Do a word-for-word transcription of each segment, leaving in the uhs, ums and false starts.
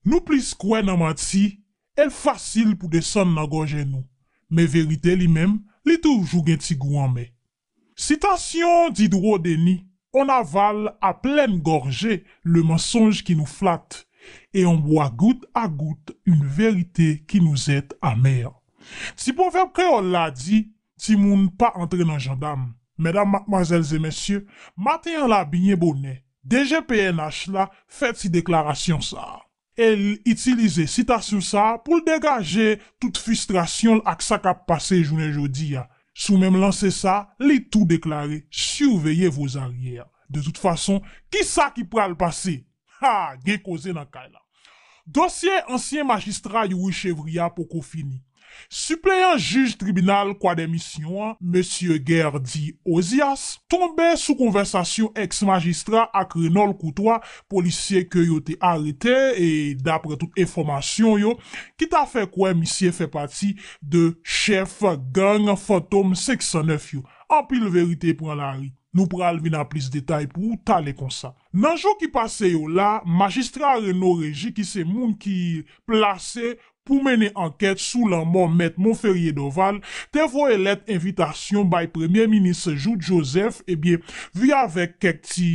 Nou plis kwè nan manti, e l fasil pou desann nan gòje nou. Men verite li menm, li toujou gen ti gou anmè. Citation d'Hydro Denis: On avale à pleine gorgée le mensonge qui nous flatte, et on boit goutte à goutte une vérité qui nous est amère. Ti pwovèb kreyòl la di, timoun pa antre nan jandam. Medam, madmwazèl e mesye, maten an la byen bonè, D G P N H la fè ti deklarasyon sa a. E l itilize sitasyon sa a pou l degaje tout fristrasyon l ak sa k ap pase jounen jodi a. Sou menm lanse sa, li tou deklare, surveillez vos arrières. De toute façon, kisa ki pral pase? Ha! Gen koze nan kay la. Dosye ansyen majistra Youri Chevrier a poko fini. Sipleyan jij tribinal Kwadèmisyon an, mesye Guerdy Ozias, tonbe sou konvèsasyon èks majistra ak Renol Courtois, polisye ke yo te arete, e daprè tout enfòmasyon yo, ki ta fè kwè misye fè pati de chèf gang Fantom senk san nèf yo. Anpil verite pran lari. Nou pral vin a plis detay pou ou talè konsa. Nan jou ki pase yo la, majistra Reno Reji, ki se moun ki plase pou mennen ankèt sou lanmò Mèt Monferrier Dorval, te voye lèt envitasyon bay Premye Minis Jouthe Joseph, ebyen, vi avèk kèk ti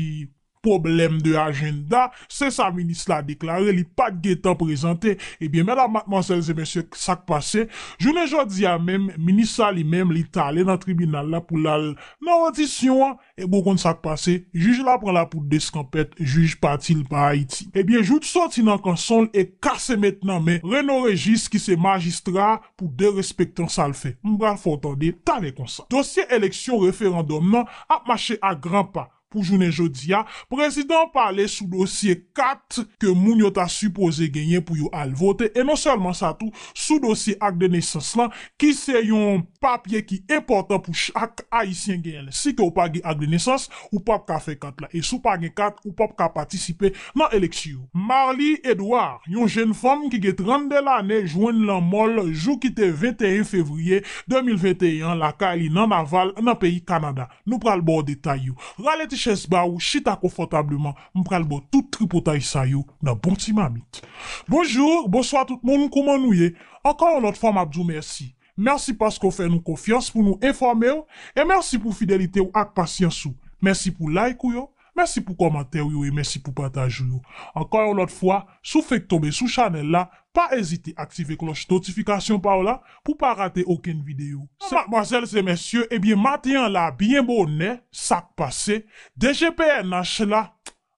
pwoblèm de ajenda, se sa minis la deklare, li pa t gentan prezante. Ebyen, medam, madmwazèl e mesye, sa k pase? Jounen jodi a menm, minis la li menm, li t ale nan tribinal la pou l al nan odisyon an, e bon, w konn sa k pase, jij la pran la poud deskanpèt, jij pati l pa Ayiti. Ebyen, Jouthe soti nan kanson l e kase met nan men Reno Reji, ki se majistra, pou derespektan sa l fè. M pral fè w tande talè konsa. Dosye eleksyon referandòm nan ap mache a gran pa. Pou jounen jodi a, prezidan an pale sou dosye kat ke moun yo ta sipoze genyen pou yo al vote, e non sèlman sa tou, sou dosye ak de nesans lan, ki se yon papye ki enpòtan pou chak Ayisyen genyen l. Si ke w pa gen ak de nesans, ou p ap ka fè kat la. E si w pa gen kat, ou p ap ka patisipe nan eleksyon yo. Marly Edouard, yon jenn fanm ki gen trannde lane, jwenn lanmò l jou ki te venteyen fevriye de mil venteyen an, lakay li nan Naval, nan peyi Kanada. Nou pral ba w detay yo. Rale ti chèz ba ou, chita konfòtableman, m pral ba w tout tripotay sa yo nan bon ti mamit. Bonjou, bonswa tout moun, kouman nou ye? Ankò yon lòt fwa, m ap di w mèsi. Mèsi paske w fè nou konfyans pou nou enfòme w, e mèsi pou fidelite w ak pasyans ou. Mèsi pou like ou yo, mèsi pou kòmantè w yo, e mèsi pou pataj ou yo. Ankò yon lòt fwa, si w fenk tonbe sou chanèl la, pa ezite aktive klòch notifikasyon pa w la pou w pa rate okenn videyo. Madmwazèl e mesye, ebyen, maten an la, byen bonè, sa k pase, D G P N H la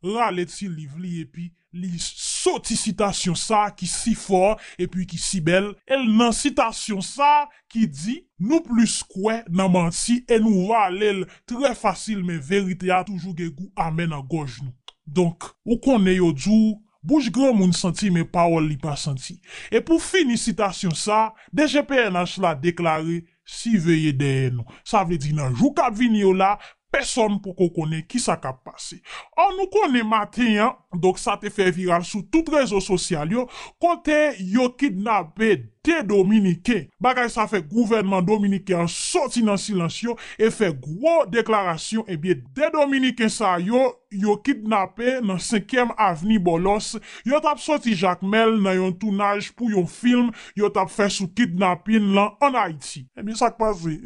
rale ti liv li epi li soti sitasyon sa a ki si fò epi ki si bèl. E l nan sitasyon sa a ki di, nou plis kwè nan manti e nou vale l trè fasil, men verite a toujou gen gou amè nan gòj nou. Donk, ou konnen yo di w, bouch granmoun santi, men pawòl li pa santi. E pou fini sitasyon sa a, D G P N H la deklare, siveye dèyè nou. Sa vle di nan jou k ap vini yo la, pèsonn poko konnen kisa k ap pase. Ò, nou konnen maten an, donk sa te fè viral sou tout rezo sosyal yo, kote yo kidnape de Dominiken. Bagay sa fè gouvènman dominiken an soti nan silans yo e fè gwo deklarasyon. Ebyen, de Dominiken sa yo, yo kidnape nan senkyèm avni Bòlòs. Yo t ap soti Jakmèl nan yon tounaj pou yon fim yo t ap fè sou kidnapin lan ann Ayiti. Ebyen, sa k pase?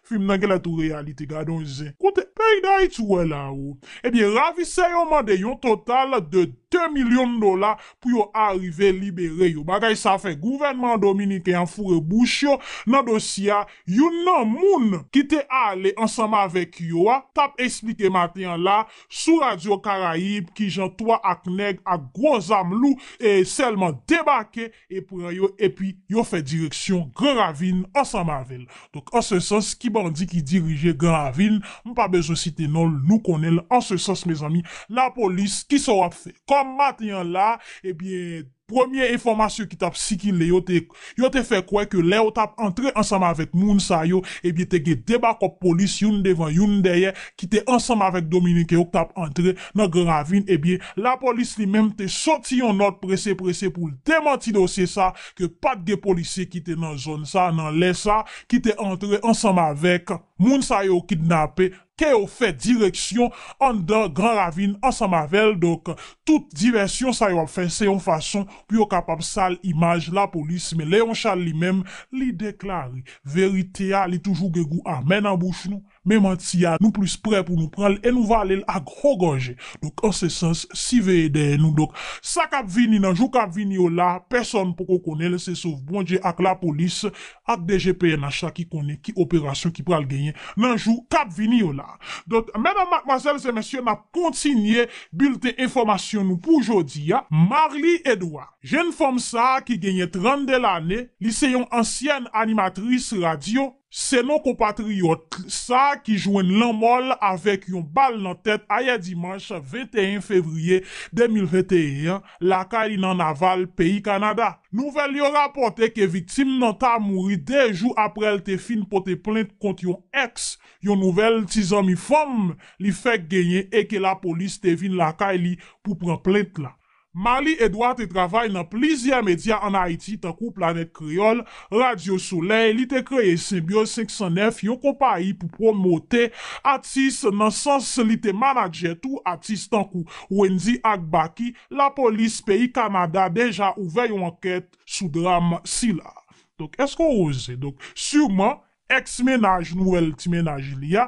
Fim nan genlè tou reyalite, gade yon zen. Kote peyi Dayiti w wè la o. Ebyen, ravisè yo mande yon total de de milyon dola pou yo arive libere yo. Bagay sa fè gouvènman dominiken an foure bouch yo nan dosye a. Youn nan moun ki te ale ansanm avèk yo a t ap eksplike maten an la sou Radyo Karayib kijan twa ak nèg ak gwo zam lou e sèlman debake e pran yo, epi yo fè direksyon Gran Ravin ansanm avè l. Donk, an se sans, ki bandi ki dirije Gran Ravin, m pa bezwen site non l, nou konnen l. An se sans, mezanmi, lapolis, kisa w ap fè? Kòm maten an la, ebyen, Premye enfòmasyon ki t ap sikile yo te, yo te fè kwè ke lè yo t ap antre ansanm avèk moun sa yo, ebyen te gen de bakòp polis, youn devan, youn dèyè, ki te ansanm avèk Dominiken yo k t ap antre nan Gran Ravin. Ebyen, lapolis li menm te soti yon nòt prese prese pou l demanti dosye sa, ke pa t gen polisye ki te nan zòn sa, nan lè sa, ki te antre ansanm avèk moun sa yo kidnape, ke yo fè direksyon anndan Gran Ravin ansanm avè l. Donk, tout divèsyon sa yo ap fè, se yon fason pou yo kapab sal imaj lapolis. Men Léon Charles li menm, li deklare, verite a, li toujou gen gou amè nan bouch nou. Men manti a, nou plis prè pou nou pran l e nou vale l ak gwo gòje. Donk, an se sans, siveye dèyè nou. Donk, sa k ap vini nan jou k ap vini yo la, pèsonn poko konnen l, se sof Bondye ak lapolis ak D G P N H la ki konnen ki operasyon ki pral genyen nan jou k ap vini yo la. Donk, medam, madmwazèl e mesye, n ap kontinye bilten enfòmasyon nou pou jodi a. Marly Edouard, jenn fanm sa a ki genyen trannde lane, li se yon ansyèn animatris radyo, se non konpatriyòt sa a ki jwenn lanmò l avèk yon bal nan tèt ayè dimanch venteyen fevriye de mil venteyen an, lakay li nan Naval, peyi Kanada. Nouvèl yo rapòte ke viktim nan ta mouri de jou aprè l te fin pote plent kont yon èks, yon nouvèl ti zanmi fanm li fèk genyen e ke lapolis te vin lakay li pou pran plent la. Marly Edouard te travay nan plizyè medya ann Ayiti, tankou Planèt Kreyòl, Radyo Solèy, li te kreye Senbyoz senk san nèf, yon konpayi pou pwomote atis, nan sans li te manadjè tou atis tankou Wendy ak Baky. Lapolis peyi Kanada deja ouvè yon ankèt sou dram sila. Donk, èske w oze? Donk, siman, èks mennaj nouvèl ti mennaj li a,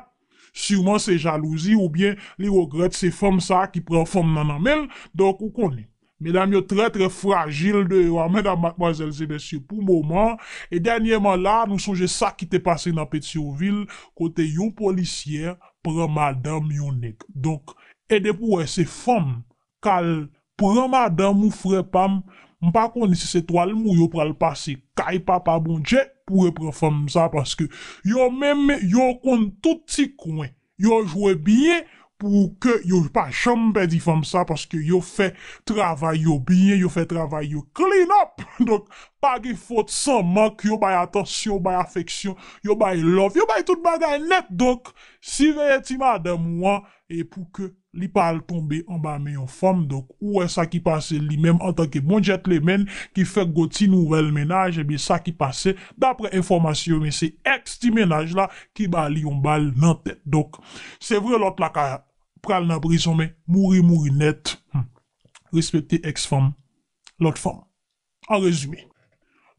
siman se jalouzi oubyen li regrèt se fanm sa a ki pran fanm nan nan men l. Donk, ou konnen, medam yo trè, trè frajil deyò a, medam, madmwazèl e mesye, pou moman. E dènyèman la, nou sonje sa ki te pase nan Petyonvil, kote yon polisyè pran madanm yon nèg. Donk, e depi w wè se fanm k al pran madanm ou, frè pa m, m pa konnen si se twal mou yo pral pase kay Papa Bondye pou repran fanm sa, paske yo menm, yo konn tout ti kwen. Yo jwe byen pou ke yo pa janm pèdi fanm sa, paske yo fè travay yo byen, yo fè travay yo clean up. Donk, pa gen fot, san mank, yo bay atansyon, yo bay afeksyon, yo bay love, yo bay tout bagay nèt. Donk, siveye ti madanm ou an, e pou ke li pa al tonbe anba men yon fanm. Donk, ou wè sa ki pase li menm antanke bon gentleman ki fèk gwo ti nouvèl mennaj, ebyen, sa ki pase, daprè enfòmasyon yo, men se èks ti mennaj la ki ba li yon bal nan tèt. Donk, se vre lòt la ka pral nan prizon, men mouri, mouri nèt. Hmm. Respekte èks fanm lòt fanm. An rezime,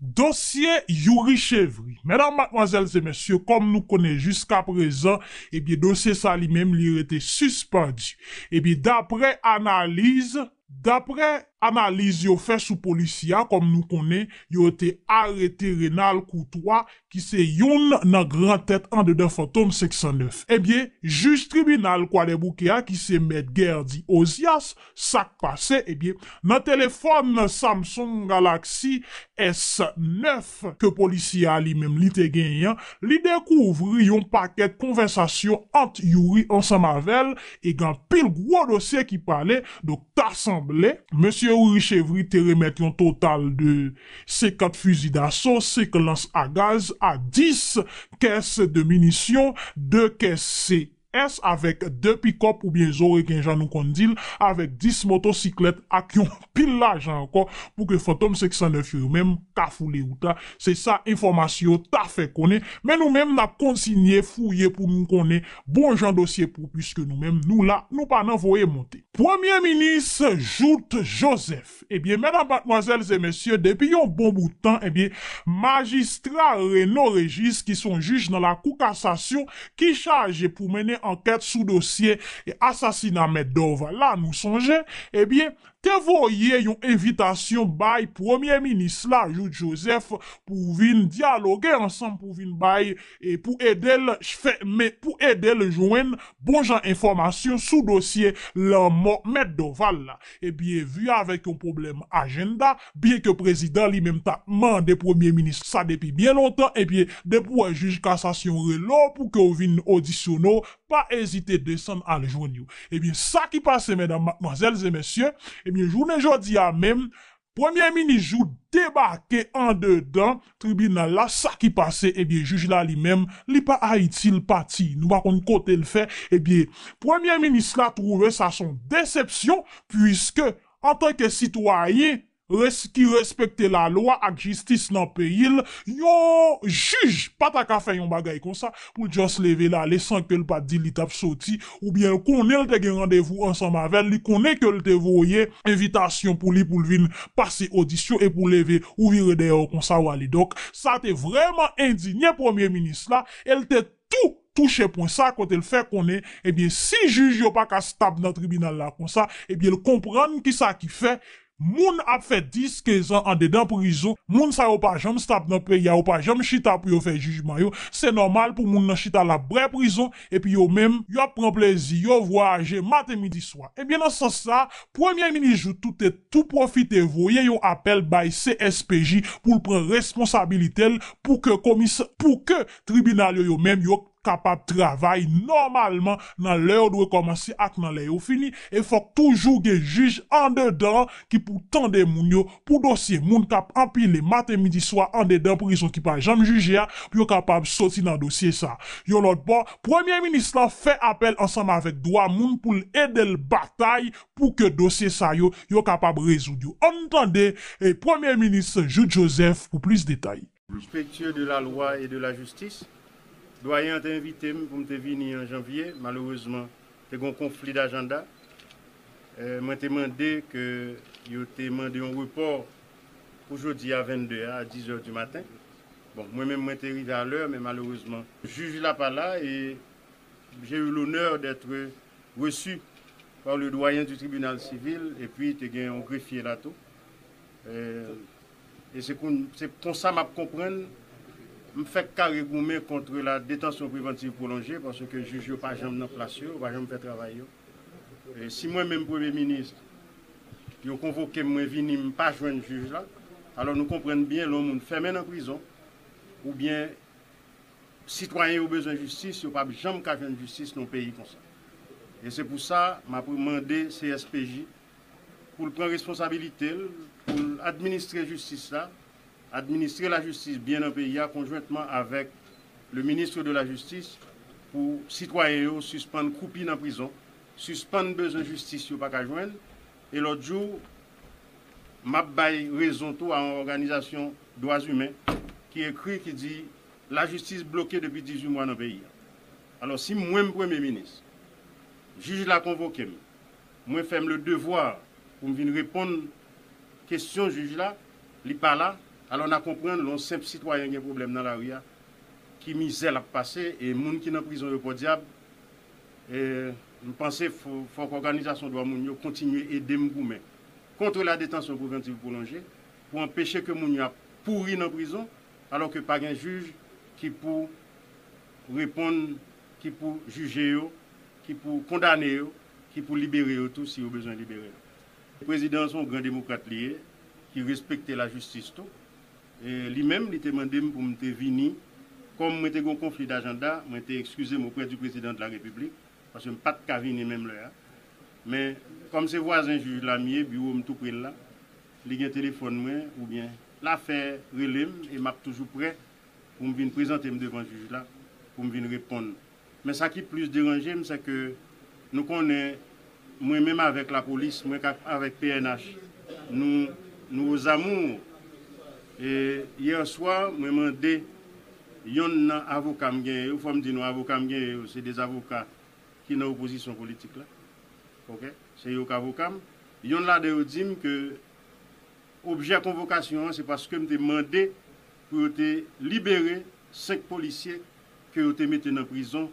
dosye Youri Chevry. Medam, madmwazèl e mesye, kòm nou konnen jiska prezan, ebyen, dosye sa li menm, li rete sispandi. Ebyen, daprè analiz, daprè analiz yo fè sou polisye a, kòm nou konnen, yo te arete Renald Courtois, ki se youn nan gran tèt andedan Fantom senk san nèf. Ebyen, jij tribinal Kwadèbouke a, ki se mèt Guerdy Osias, sa k pase? Ebyen, nan telefòn Samsung Galaxy S nèf ke polisye a li menm li te genyen an, li dekouvri yon pakèt konvèsasyon ant Youri ansanm avè l, e gen anpil gwo dosye ki pale. Donk, ta sanble, mesye Youri Chevry te remèt yon total de senkant fizi daso, senk lans a gaz, a dis kès de minisyon, de kès C S avèk de pikòp oubyen zoreken, jan nou konn di l, avèk dis motosiklèt ak yon pil lajan ankò pou ke Fantom senk san nèf yo menm ka foule wout la. Se sa enfòmasyon yo ta fè konnen. Men nou menm, n ap kontinye fouye pou nou konnen bon jan dosye pou, piske nou menm, nou la, nou pa nan voye monte. Premye minis Jouthe Joseph. Ebyen, medam, madmwazèl e mesye, depi yon bon bout tan, ebyen, majistra Renaud Régis, ki se yon jij nan Lakou Kasasyon, ki chaje pou mennen ankèt sou dosye asasina mèt Dorval la, nou sonje, ebyen, te voye yon envitasyon bay premye minis la, Jouthe Joseph, pou vin dyaloge ansanm, pou vin bay, e pou ede l fè, men pou ede l jwenn bon jan enfòmasyon sou dosye lanmò mèt Dorval la. Ebyen, vi avèk yon pwoblèm ajanda, byen ke prezidan li menm t ap mande premye minis sa depi byen lontan, ebyen, depi w wè jij kasasyon rele w pou ke w vin odisyone w, pa ezite desann al jwenn yo. Ebyen, sa ki pase, medam, madmwazèl e mesye, ebyen, jounen jodi a menm, Premye minis Jouthe debake andedan tribinal la, sa ki pase, ebyen, jij la li menm, li pa Ayiti, l pati. Nou pa konn kote l fè. Ebyen, premye minis la twouve sa s on desepsyon, piske, antanke sitwayen res-, ki respekte lalwa ak jistis nan peyi l, yon jij pa ta ka fè yon bagay konsa pou l just leve l ale san ke l pa t di li t ap soti, oubyen l konnen l te gen randevou ansanm avè l, li konnen ke l te voye envitasyon pou li pou l vin pase odisyon e pou leve ou vire dèyè w konsa w ale. Donk, sa te vrèman endinye premye minis la, e l te tou touche pwen sa kote l fè konnen, ebyen, si jij yo pa ka stab nan tribinal la konsa, ebyen, l konprann kisa ki fè moun ap fè dis, kenz an andedan prizon, moun sa yo pa janm stab nan peyi a, yo pa janm chita pou yo fè jijman yo, se nòmal pou moun nan chita l ap bwè prizon, epi yo menm, y ap pran plezi yo, vwayaje maten, midi, swa. Ebyen, nan sans sa, premye minis Jouthe tou te tou pwofite voye yon apèl bay C S P J pou l pran responsabilite l pou ke komis-, pou ke tribinal yo, yo menm, yo kapab travay nòmalman nan lè yo dwe kòmanse ak nan lè yo fini, e fòk toujou gen jij andedan ki pou tande moun yo, pou dosye moun k ap anpile maten, midi, swa andedan prizon ki pa janm jije a, pou yo kapab soti nan dosye sa. Yon lòt bò, premye minis lan fè apèl ansanm avèk dwa moun pou l ede l batay pou ke dosye sa yo, yo kapab rezoud yo. Ann tande, eh, premye minis Jouthe Joseph pou plis detay. Respectueux de la loi et de la justice, dwayen an te envite m pou m te vini an janvye. Malerezman, te gen yon konfli dajanda. Eh, mwen te mande ke yo te mande yon repò pou jodi a vennde a, a dix heures du matin. Bon, mwen menm, mwen te rive a lè, men malerezman, jij la pa la, e j'ai eu l'honneur d'être reçu par le doyen du tribunal civil, epi te gen yon grefye la tou. Eh, e se kon-, se konsa m ap konprann, m fèk kare goumen contre la détention préventive prolongée, paske jij yo pa janm nan plas yo, yo pa janm fè travay yo. E si mwen menm premye minis, yo konvoke m, mwen vini, m pa jwenn jij la, alò nou konprann byen lè yon moun fèmen nan prizon, oubyen sitwayen yo bezwen jistis, yo p ap janm ka jwenn jistis nan yon peyi konsa. E se pou sa, m ap mande C S P J pou l pran responsabilite l, pou l administre jistis la, administre lajistis byen nan peyi a, konjwentman avèk le ministre de la Justice, pou sitwayen yo sispann kwoupi nan prizon, sispann bezwen jistis yo pa ka jwenn. E lòt jou, m ap bay rezon tou a yon òganizasyon dwa imen ki ekri, ki di, lajistis bloke depi dizuit mwa nan peyi a. Alò, si mwen, m premye minis, jij la konvoke m, mwen fè m le devwa pou m vin reponn kesyon jij la, li pa la, alò n a konprann lè yon senp sitwayen gen pwoblèm nan lari a, ki mizè l ap pase, e moun ki nan prizon yo pòdyab, e m panse fò, fòk òganizasyon dwa moun yo kontinye ede m goumen contre la détention préventive prolongée, pou anpeche ke moun yo ap pouri nan prizon, alò ke pa gen jij ki pou reponn, ki pou jije yo, ki pou kondane yo, ki pou libere yo tou si yo bezwen libere yo. Prezidan an se yon gran demokrat li ye, ki respekte lajistis tou. E li menm, li te mande m pou m te vini. Kòm mwen te gen yon konfli dajanda, mwen te excusé m auprès du président de la République, paske m pa t ka vini menm lè a. Men, kòm se vwazen jij la m ye, biwo m tou pre l la, li gen telefòn mwen, oubyen l a fè rele m, e m ap toujou prè pou m vin prezante m devan jij la, pou m vin reponn. Men sa ki plis deranje m, se ke nou konnen, mwen menm avèk lapolis, mwen k ap avèk P N H, nou, nou aux amours. E yè swa, mwen mande yonn nan avoka m genyen yo, fò m di nou avoka m genyen yo, se de avoka ki nan opozisyon politik la. Oke? Se yo k avoka m. Yonn ladan yo di m ke objè konvokasyon an, se paske m te mande pou yo te libere senk polisye ke yo te mete nan prizon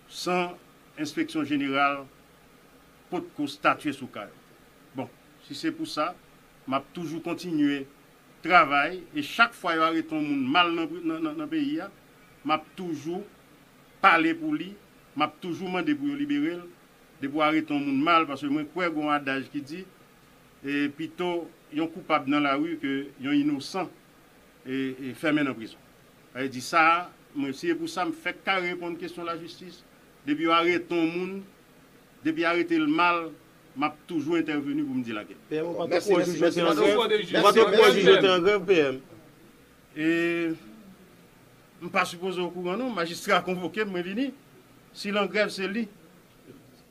san enspeksyon jeneral potko statye sou ka yo. Bon, si se pou sa, m ap toujou kontinye travay, e chak fwa yo arete yon moun mal nan, nan, nan, nan peyi a, m ap toujou pale pou li, m ap toujou mande pou yo libere l, depi w arete yon moun mal, paske mwen kwè gen yon adaj ki di, e pito yon koupab nan lari ke yon inosan e, e fèmen nan prizon. Sa vle di sa, mwen, si e pou sa, m fèk ka reponn kesyon lajistis. Depi yo arete yon moun, depi arete l mal, M ap toujou entèveni pou m di lagèt. P M, ou pa te kwè jij yo te an grèv? Ou pa te kwè jij yo te an grèv, P M? E m pa sipoze okouran non, majistra a konvoke m, mwen vini. Si l an grèv, se li.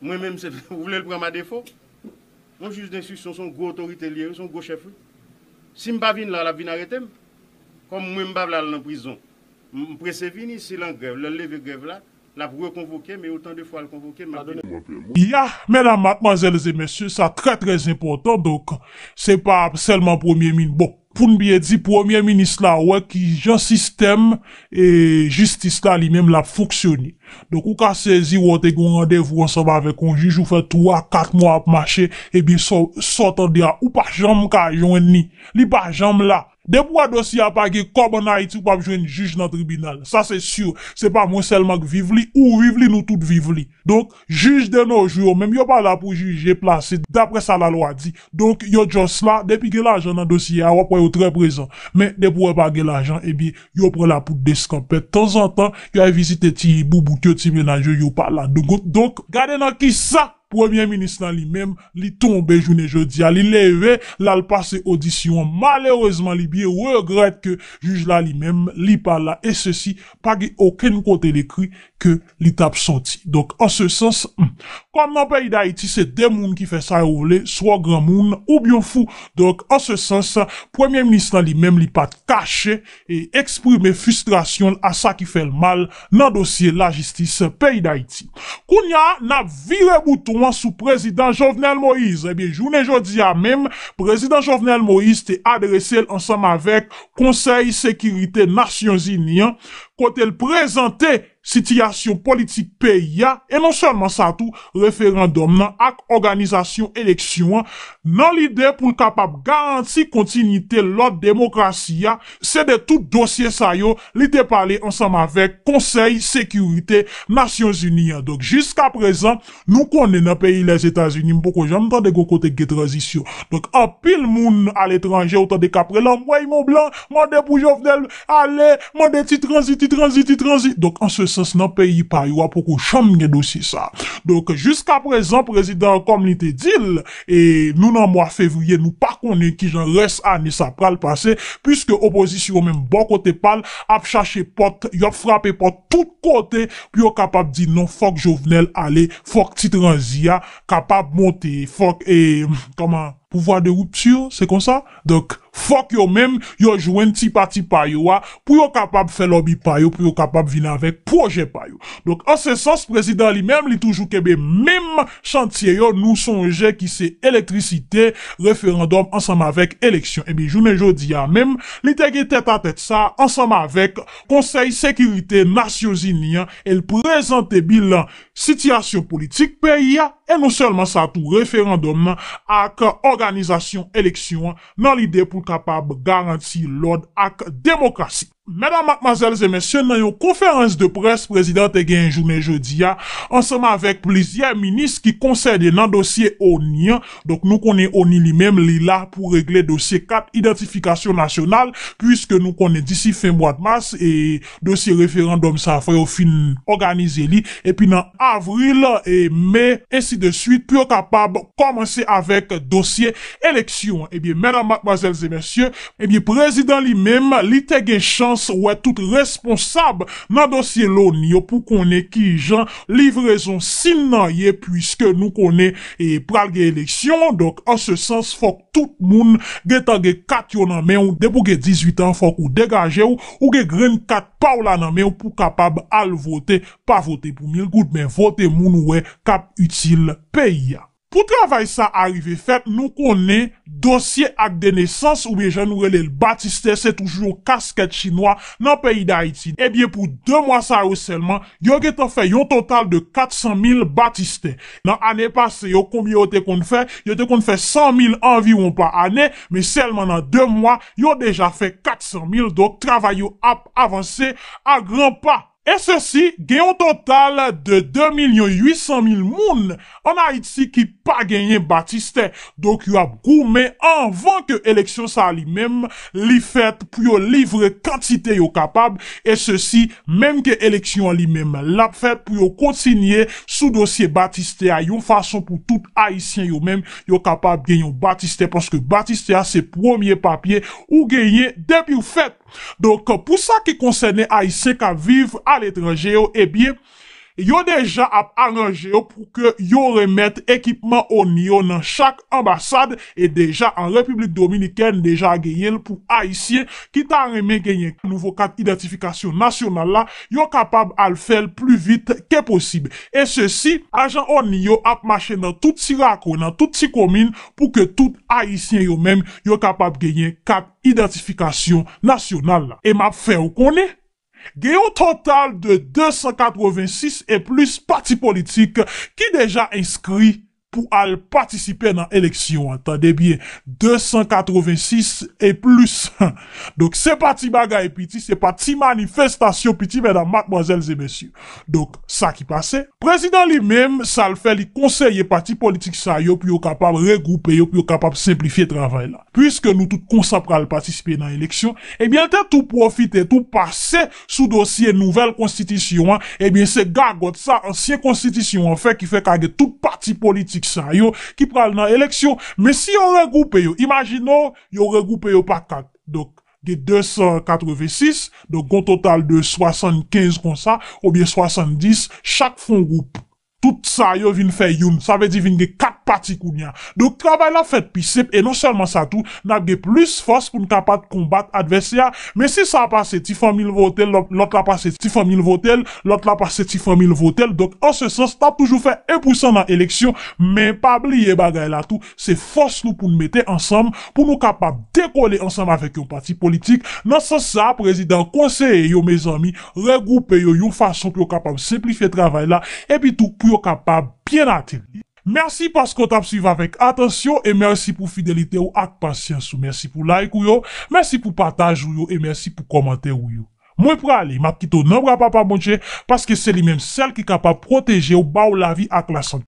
Mwen menm, se, ou vle l pran m a defo? Yon jij denstriksyon, se yon gwo otorite li ye, wi, se yon gwo chèf, wi. Si m pa vin la, l ap vin arete m. Kòm mwen, m pa vle al nan prizon, m, m prese vini, si l an grèv, lè l leve grèv la, l ap rekonvoke m, e otan de fwa l konvoke m, m ap vini. Ya, medam, madmwazèl e mesye, sa trè, trè enpòtan. Donk, se pa sèlman premye min-, bon, pou n byen di, premye minis la wè kijan sistèm e jistis la li menm l ap fonksyone. Donk, ou ka sezi, wè w te gen yon randevou ansanm avèk yon jij, ou fè twa, kat mwa ap mache, ebyen, sa w, sa w tande a, ou pa janm ka jwenn li. Li pa janm la. Depi w wè dosye a pa gen kòb ann Ayiti, ou p ap jwenn jij nan tribinal. Sa se si. Se pa mwen sèlman k viv li, ou viv li, nou tout viv li. Donk, jij de nos jours yo menm, yo pa la pou jije, plase, daprè sa lalwa di. Donk, yo just la, depi gen lajan nan dosye a, w ap wè yo trè prezan. Men, depi w wè pa gen lajan, ebyen, yo pran lapoud deskanpèt. Tanzantan, yo al vizite ti boubout yo, ti mennaj yo, yo pa la. Donk, donk, gade nan kisa Premye minis lan li menm, li tonbe jounen jodi a, li leve, l al pase odisyon an. Malerezman, li byen regrèt ke jij la li menm, li pa la, e sesi, pa gen okenn kote l ekri ke li t ap sòti. Donk, an se sans, hmm, kòm nan peyi Dayiti, se de moun ki fè sa yo vle, swa granmoun oubyen fou. Donk, an se sans, premye minis lan li menm, li pa t kache e eksprime fristrasyon l a sa ki fè l mal nan dosye lajistis peyi Dayiti. Kounye a, n ap vire bouton an sou prezidan Jovenel Moïse. Ebyen, jounen jodi a menm, prezidan Jovenel Moïse te adrese l ansanm avèk Konsèy Sekirite Nasyonzini an, kote l prezante sitiyasyon politik peyi a, e non sèlman sa tou, referandòm nan ak òganizasyon eleksyon an, nan lide pou l kapab garanti kontinite lòd demokrasi a. Se de tout dosye sa yo li te pale ansanm avèk Konsèy Sekirite Nasyonzini an. Donk, jiskaprezan, nou konnen nan peyi Lèzetazini, m poko janm tande gon kote k gen tranzisyon. Donk, anpil moun aletranje, ou tande k ap rele, anmwey Mont Blanc, mande pou Jovenel ale, mande ti tranzi, ti tranzi, ti tranzi. Donk, an se sans, nan peyi pa yo a, poko janm gen dosye sa. Donk, jiskaprezan, prezidan an, kòm li te di l, e nou nan mwa fevriye, nou pa konnen kijan rès ane sa pral pase, piske opozisyon menm bò kote pa l ap chache pòt, y ap frape pòt tout kote pou yo kapab di non, fòk Jovenel ale, fòk ti tranzi a kapab monte, fòk, e, kòman, pouvwa de ripti, se konsa? Donk, fòk yo menm, yo jwenn ti pati pa yo a, pou yo kapab fè lòbi pa yo, pou yo kapab vin avèk pwojè pa yo. Donk, an se sans, prezidan li menm, li toujou kenbe menm chantye yo. Nou sonje ki se elektrisite, referandòm ansanm avèk eleksyon. Ebyen, jounen jodi a menm, li te gen tètatèt sa ansanm avèk Konsèy Sekirite Nasyonzini an, e l prezante bilan sitiyasyon politik peyi a, e non sèlman sa tou, referandòm nan ak òganizasyon eleksyon an, nan lide pou l kapab garanti lòd ak demokrasi. Medam, madmwazèl e mesye, nan yon konferans de près prezidan te genyen jounen jodi a, ansanm avèk plizyè minis ki konsène nan dosye ONI an, donk, nou konnen ONI li menm, li la pou regle dosye kat idantifikasyon nasyonal, piske nou konnen disi fen mwa mas, e dosye referandòm sa, fò yo fin òganize li, epi nan avril, e me, ensi de swit, pou yo kapab kòmanse avèk dosye eleksyon an. Ebyen, medam, madmwazèl e mesye, ebyen, prezidan li menm, li te gen chans wè tout responsab nan dosye loni yo pou konnen kijan livrezon sin nan ye, piske nou konnen, e, pral gen eleksyon. Donk, an se sans, fòk tout moun gentan gen kat yo nan men w. Depi w gen dizuit an, fòk ou degaje w, ou gen grenn kat pa w la nan men w pou kapab al vote. Pa vote pou mil goud, men vote moun ou wè k ap itil peyi a. Pou travay sa a rive fèt, nou konnen dosye ak de nesans, oubyen jan nou rele l, batistè, se toujou yon kaskèt chinwa nan peyi Dayiti. Ebyen, pou de mwa sa yo sèlman, yo gentan fè yon total de kat san mil batistè. Nan ane pase yo, konbyen yo te konn fè? Yo te konn fè san mil anviwon pa ane, men sèlman nan de mwa, yo deja fè kat san mil. Donk, travay yo ap avanse a gran pa. E sesi, gen yon total de de milyon uit san mil moun ann Ayiti ki pa genyen batistè. Donk, yo ap goumen anvan ke eleksyon sa a li menm li fèt pou yo livre kantite yo kapab. E sesi, menm ke eleksyon an li menm l ap fèt, pou yo kontinye sou dosye batistè a yon fason pou tout Ayisyen yo menm yo kapab gen yon batistè, paske batistè a se premye papye ou genyen depi w fèt. Donk, pou sa ki konsène Ayisyen k ap viv aletranje yo, ebyen, yo deja ap aranje yo pou ke yo remèt ekipman ONI yo nan chak anbasad, e deja an Repiblik Dominikèn, deja genyen l pou Ayisyen ki ta renmen genyen nouvo kat idantifikasyon nasyonal la, yo kapab al fè l pli vit ke posib. E sesi, ajan ONI yo ap mache nan tout ti rakwen, nan tout ti komin, pou ke tout Ayisyen yo menm, yo kapab genyen kat idantifikasyon nasyonal la. E m ap fè w konnen, gen yon total de de san katrevensis e plis pati politik ki deja enskri pou al patisipe nan eleksyon an. Tande byen, de san katrevensis e plis. Donk, se pa ti bagay piti, se pa ti manifestasyon piti, medam, madmwazèl e mesye. Donk, sa ki pase, prezidan li menm, sa l fè, li konseye pati politik sa yo pou yo kapab regwoupe yo, pou yo kapab senplifye travay la. Piske nou tout konsa pral patisipe nan eleksyon, ebyen, l te tou pwofite, tou pase sou dosye nouvèl konstitisyon an, ebyen, se gagòt sa ansyen konstitisyon an fè ki fè ka gen tout pati politik sa yo ki pral nan eleksyon. Men si yo regwoupe yo, imajine w, yo regwoupe yo pa kat. Donk, gen de san katrevensis, donk gon total de swasannkenz konsa, oubyen swasanndis, chak fè yon gwoup. Tout sa yo vin fè youn, sa vle di vin gen kat pati kounye a. Donk, travay la fèt pi senp, e non sèlman sa tou, n ap gen plis fòs pou n kapab konbat advèsè a. Men si sa a pase, ti fanmi l vote l, lòt, lòt la pase, ti fanmi l vote l, lòt la pase, ti fanmi l vote l. Donk, an se sans, n ap toujou fè en pou san nan eleksyon, men pa bliye bagay la tou, se fòs nou pou n mete ansanm, pou nou kapab dekole ansanm avèk yon pati politik. Nan sans sa a, prezidan konseye yo, mezanmi, regwoupe yo yon fason pou yo kapab senplifye travay la, epi tou pou yo kapab byen ateri. Mèsi paske w t ap swiv avèk atansyon e mèsi pou fidelite w ak pasyans ou. Mèsi pou like ou yo, mèsi pou pataj ou yo e mèsi pou kòmantè ou yo. Mwen prale, m ap kite w nan bra Papa Bondye, paske se li menm sèl ki kapab pwoteje w, ba w lavi ak lasante.